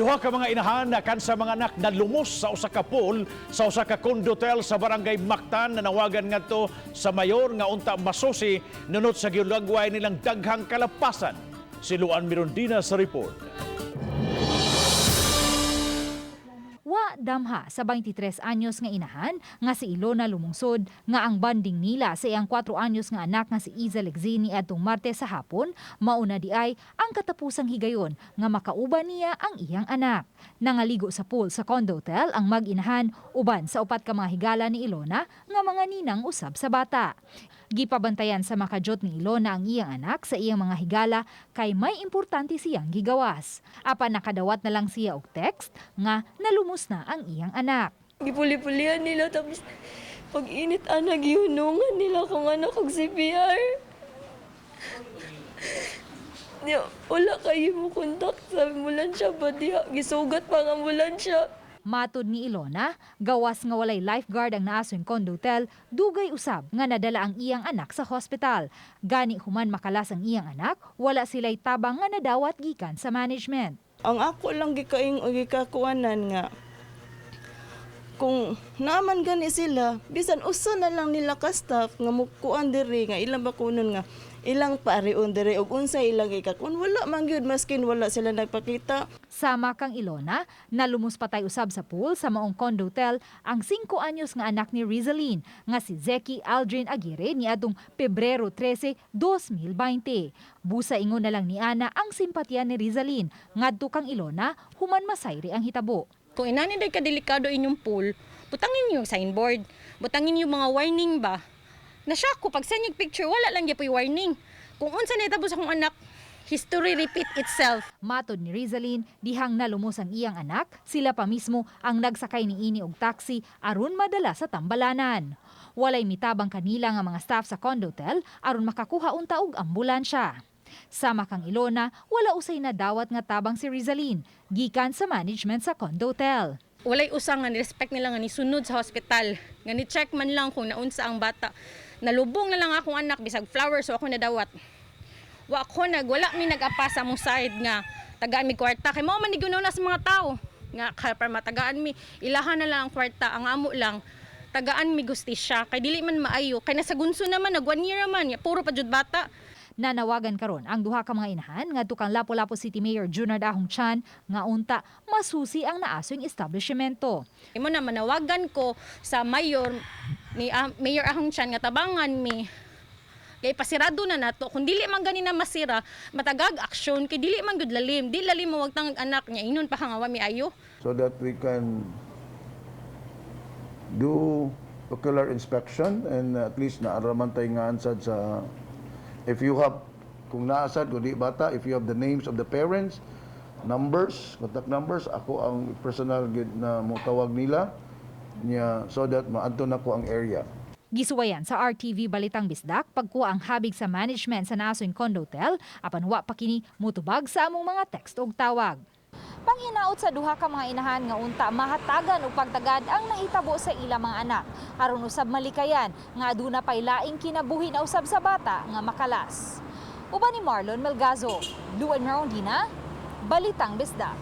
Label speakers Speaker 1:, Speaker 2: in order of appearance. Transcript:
Speaker 1: Duha ka mga inahan na kan sa mga anak na lumos sa usa ka pool sa usa ka condotel sa Barangay Mactan nanawagan ngadto sa mayor nga unta masusi nunot sa gilagway nilang daghang kalapasan. Si Luan Mirondina sa report.
Speaker 2: Wa damha sa 23 anyos nga inahan nga si Ilona Lumungsod nga ang banding nila sa iyang 4 anyos nga anak nga si Iza Lexini adtong Martes sa hapon mauna di ay ang katapusang higayon nga makauban niya ang iyang anak. Nangaligo sa pool sa condo hotel ang mag-inahan uban sa upat ka mga higala ni Ilona nga mga ninang usab sa bata. Gipabantayan sa makajot ni Ilona ang iyang anak sa iyang mga higala kay may importante siyang gigawas. Apan nakadawat na lang siya og text nga nalumos na ang iyang anak.
Speaker 3: Gipuli-pulihan nila, tapos pag init ana, gihunungan nila kung anak og CPR. Niya, wala kayo mo contact sa ambulansya ba diha? Gisugat pa ang ambulansya.
Speaker 2: Matod ni Ilona, gawas nga walay lifeguard ang naasoy condotel, dugay usab nga nadala ang iyang anak sa hospital. Gani human makalas ang iyang anak, wala sila'y tabang nga nadawat gikan sa management.
Speaker 4: Ang ako lang gikaing o gikakuanan nga kung naaman gani sila, bisan usa na lang nila ka staff nga mukuan diri nga ilang bakunon nga ilang paarion diri og unsa ilang gikakuan, wala man gyud, maskin wala sila nagpakita.
Speaker 2: Sama kang Ilona, nalumos patay usab sa pool sa maong condotel ang 5 anyos nga anak ni Rizaline nga si Zeki Aldrin Aguirre niadtong Pebrero 13, 2020. Busa ingon na lang ni Ana ang simpatiya ni Rizaline ngadto kang Ilona human masayri ang hitabo.
Speaker 5: Kung inani day kadelikado inyong pool, butangin yung signboard, butangin yung mga warning ba. Na-shock ko pag send yung picture, wala lang gyud warning. Kung unsa na itabo sa akong anak, history repeat itself.
Speaker 2: Matod ni Rizaline, dihang nalumos ang iyang anak, sila pa mismo ang nagsakay ni ini og taxi aron madala sa tambalanan. Walay mitabang kanila nga mga staff sa condotel aron makakuha unta og ambulansya. Sama kang Ilona, wala usay nadawat nga tabang si Rizaline, gikan sa management sa condotel.
Speaker 5: Walay usa nga ni-respect nila nga nisunod sa hospital, nga ni-check man lang kung naunsa ang bata. Nalubong na lang akong anak, bisag flowers wa ako nadawat. Wa ko nag wala mi nag-apa sa among side nga tagaan mi kwarta kay mao man ni na sa mga tao nga para matagaan mi, ilahan na lang ang kwarta. Ang amo lang, tagaan mi gustisya kay dili man maayo kay nasa gunso naman, nag one year man, puro pa jud bata.
Speaker 2: Nanawagan karon ang duha ka mga inahan ngadto kang Lapu-Lapu City Mayor Junard Ahong Chan nga unta masusi ang naasoy establishmento.
Speaker 5: Imo na manawagan ko sa mayor ni Mayor Ahong Chan nga tabangan mi kay pasirado na nato. Kung dili man gani na masira, matagag aksyon kay dili man gud lalim, di lalim mo wag anak niya, inon pa ka nga wa mi ayo.
Speaker 6: So that we can do ocular inspection and at least naaraman tayo nga ansad sa if you have, kung naasad kung di bata, if you have the names of the parents, numbers, contact numbers, ako ang personal gyud na motawag nila niya so that maadto na ko ang area.
Speaker 2: Gisuwayan sa RTV Balitang Bisdak pagkuha ang habig sa management sa naasoy condotel, apan wa pa kini mutubag sa among mga text og tawag. Panghinaot sa duha ka mga inahan nga unta mahatagan og pagtagad ang nahitabo sa ilang mga anak aron usab malikayan nga aduna pay laing kinabuhi na usab sa bata nga makalas. Uban ni Marlon Melgazo, Luan Marondina, Balitang Bisdak.